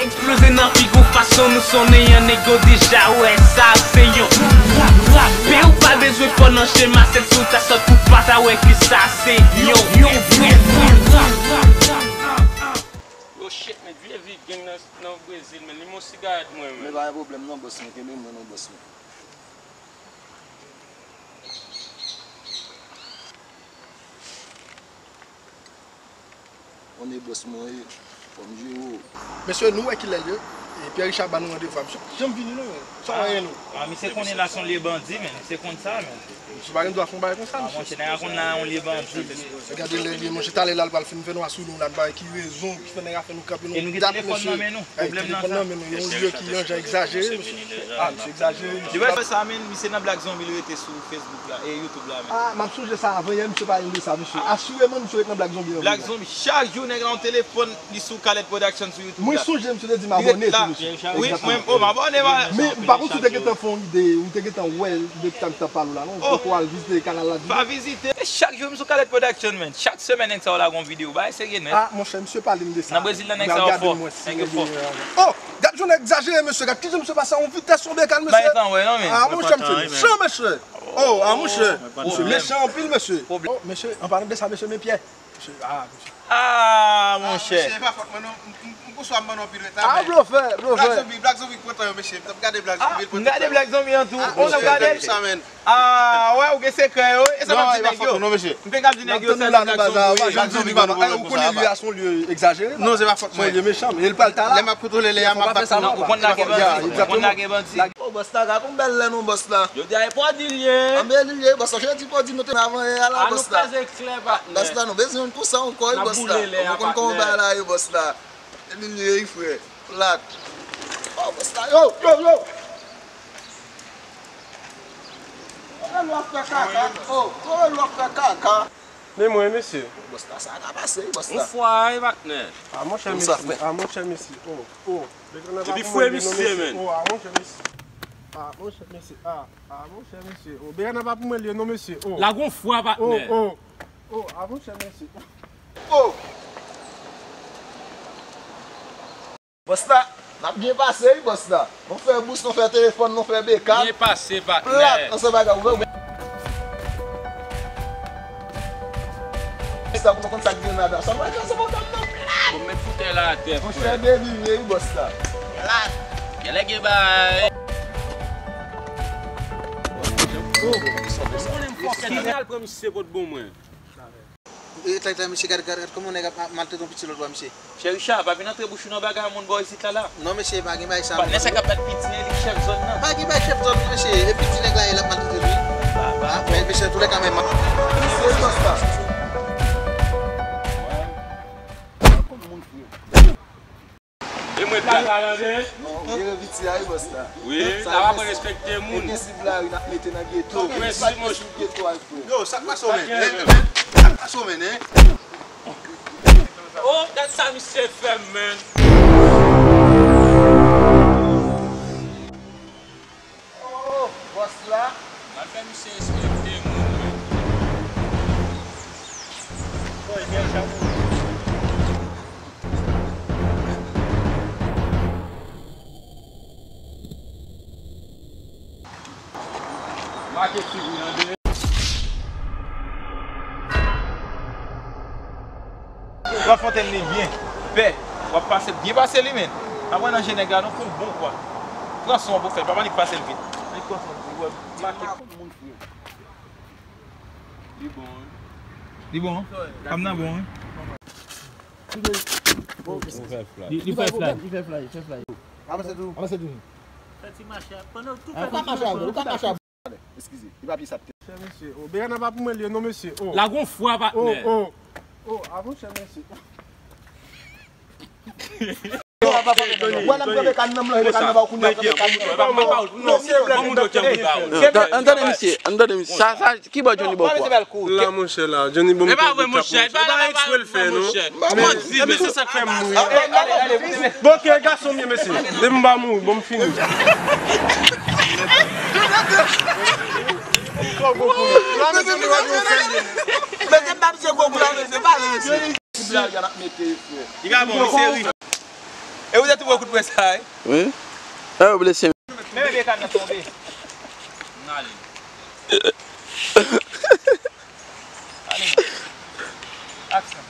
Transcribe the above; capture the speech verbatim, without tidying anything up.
Eksploze nan pi gwo fason nou sonnen yon nego deja wè sa se yon rap, rap, rapè ou pa bezwen fò nan chema, sèl si w ta sòt pou pa ta wè ke sa se yon, yon vrè, vrè rap. Yo shit, men vye vi gang nan, nan Brezil, men li men yon sigarèt mwen, men. Men pa gen pwoblèm non, bòs mwen, kenbe mwen non, bòs mwen. On est boss mwen ye. Fò m jere w. Mesye, nou wè kilè l ye. E Pierre Richard ba nou randevou a, misye pa janm vini non, men. Sa w wè nou? Ah, misye konnen la se yon lye bandi, men. Misye konn sa, men. Misye pa gen dwa fè yon bagay konsa, misye. Ah, monchè, nèg la konn la yon lye bandi. Gade lè l ye, monchè, talè la l pral fin fè nou asou nou la, n pa wè ki rezon ki fè nèg la fè nou kanpe nou dat, mesye. Pwoblèm nan sa. Yon lye ki yon jan egzajere, mesye. Ah, misye egzajere, mesye. Yo pa fè sa, men, misye nan Black Zombie, li rete sou Facebook la, e YouTube la, men. Ah, m ap sonje sa avan yè, misye pale de sa, mesye. Asireman, misye ret nan Black Zombie anvan. Black Zombie, chak jou nèg la yon telefòn, li sou Khaled Production sou YouTube la. Mwen sonje, misye te di m abòne tou, mesye. Wi, mwen, oh, m abòne, men. Men, m pa konn si w te gentan fè yon ide, ou te gentan wè depi sa m t ap pale w la, non? Ou poko al vizite kanal la, di. Pa vizite. Chak jou m sou Khaled Production, men. Chak semèn, nèg sa yo lage yon videyo. Bagay serye nèt. Ah, monchè, misye pale m de sa. Nan Brezil la, nèg sa yo fò. Nèg yo fò. Oh! Gad jan nèg egzajere, mesye. Gad kijan misye pase yon vitès sou bekan, mesye. Bagay tan wè non, men. Ah, monchè, misye mechan, mesye. Oh, ah, monchè. Misye mechan anpil, mesye. Oh, mesye, an palan de sa, mesye, men Pyè. Mesye, ah, mesye. Ah, monchè. Mesye, e pa fòt mwen non. M, m, m, bonswa, m ban nou anpil reta, men. Ah, blofè, blofè. Black Zombie, Black Zombie pran tan yo, mesye. M t ap gade Black Zombie, l pran tan. Ah, m gade Black Zombie an tou. Oh, n ap gade. Sa, men. Ah, wè, ou gen sekrè, wi. E sa m ap di nèg yo. Non, mesye. M te ka di nèg yo sa, Black Zombie, wi. Black Zombie, ou konnen lye a se yon lye egzajere. Non, se pa fòt mwen. Se yon lye mechan, men e l pral ta la. Lè m ap kontwole lè a, m ap bat moun. Ou konn lage bandi, ou konn lage bandi. Oh, bòs la, gad yon bèl lè non, bòs la. Jodi a e pwodui l ye. Anben li ye, bòs la, jodi pwodui nou te avan yè a la, bòs la. Klè, patnè. Bòs la, nou bezwen youn pou san ankò, wi, bòs la. Ou konn kòman bagay la ye, bòs la. Li ye, wi, frè. Plat. Oh, bòs la, yo, yo, yo. Kote lwa fè kaka? Oh, kote lwa fè kaka? Men mwen, mesye. Bòs la, sa ka pase, wi, bòs la. Yon fwa, wi, patnè. Ah, monchè, mesye. Ah, monchè, mesye. Oh, oh. Epi fwe misye, men. Oh, ah, monchè, mesye. Ah, monchè, mesye. Ah, ah, monchè, mesye. Oh, Beyana pa pou mwen li ye non, mesye. Oh. Lage yon fwa, patnè. Oh, oh. Oh, ah, monchè, mesye. Oh. Bòs la, n ap byen pase, wi, bòs la. Nou fè bous, nou fè telefòn, nou fè bekan. Byen pase, patnè. Plat, ansanm ak ou. Sa pou nou konn sa k gen ladan. Sa mwen fè, sa mwen fè, non. Bon, met foutèy la atè, frè. Monchè, delive, wi, bòs la. Plat. Genlè gen bay. Ki al pran misye kot bon mwen. E, tay, tay, mesye, gad, gad, gad, kòman nèg ap ma-, maltrete yon piti lòt bò, mesye. Chè Richard, pa vin antre bouch ou nan bagay moun bò isit la, la. Non, mesye, pa gen bagay sa, non. Patnè sa k ap bat piti, e li k chèf zòn nan. Pa gen bagay chèf zòn, mesye. E piti nèg la, e l ap maltrete l, wi. Ba, ba. Ah, men, mesye, antoulèka, men, ma-, se bòs la. E mwen plat la, tande? Ou gen piti a, wi, bòs la. Wi, n ap aprann respekte moun. E gen sib la, wi, n ap mete nan geto. Mèsi, monchè. Geto a, frè. Yo, sa k pase w, men? Sa k pase w, men, hein? Oh, gad sa misye fè m, men. Oh, bòs la. M al fè misye respekte moun, men. Boy, gen chapo. Make figi nan de. Pran Fontaine li byen. Pè. W ap pase, byen pase li, men. Pa pran nan je nèg la, non, fè yon bon kwa. Pran son pou fè, pa panik pase l vit. Li konsa, li wè, make. Li bon, wi. Li bon? Kòm nan bon, wi. Li, li fè fly. Li fè fly, li fè fly. Avanse tou. Avanse tou. Fè ti mache, pandan w tou fè ti mache. Ou ka mache a bò. Eskize, li pa pye sa. Chè mesye, oh, Beyana pa pou mwen li ye non, mesye, oh. Lage yon fwa, patnè. Oh, oh, oh, avan chè mesye. Wè, n ap kanpe kan nan, m lonje kan nan ba w kounye a, kanpe kan nan. Ann tande misye, ann tande misye. Sa, sa, ki bò Johnny ba w fwa? La, monchè, la. Johnny ba m tèt, monchè. E pa eksprè l fè, non. Men, men se sa k fè m mouri. Bon, ok, gason m ye, mesye. Depi m pa mouri, bon, m fini. Mete m nan misye gwo kou la, mesye, pale, mesye. Ti blag la n ap mete, frè. Li ka bon, wi, seri. E ou te tou wè kout pwen sa, wi? Wi. E yo blese. Men bebe kan nan tonbe. N ale. Aksyon.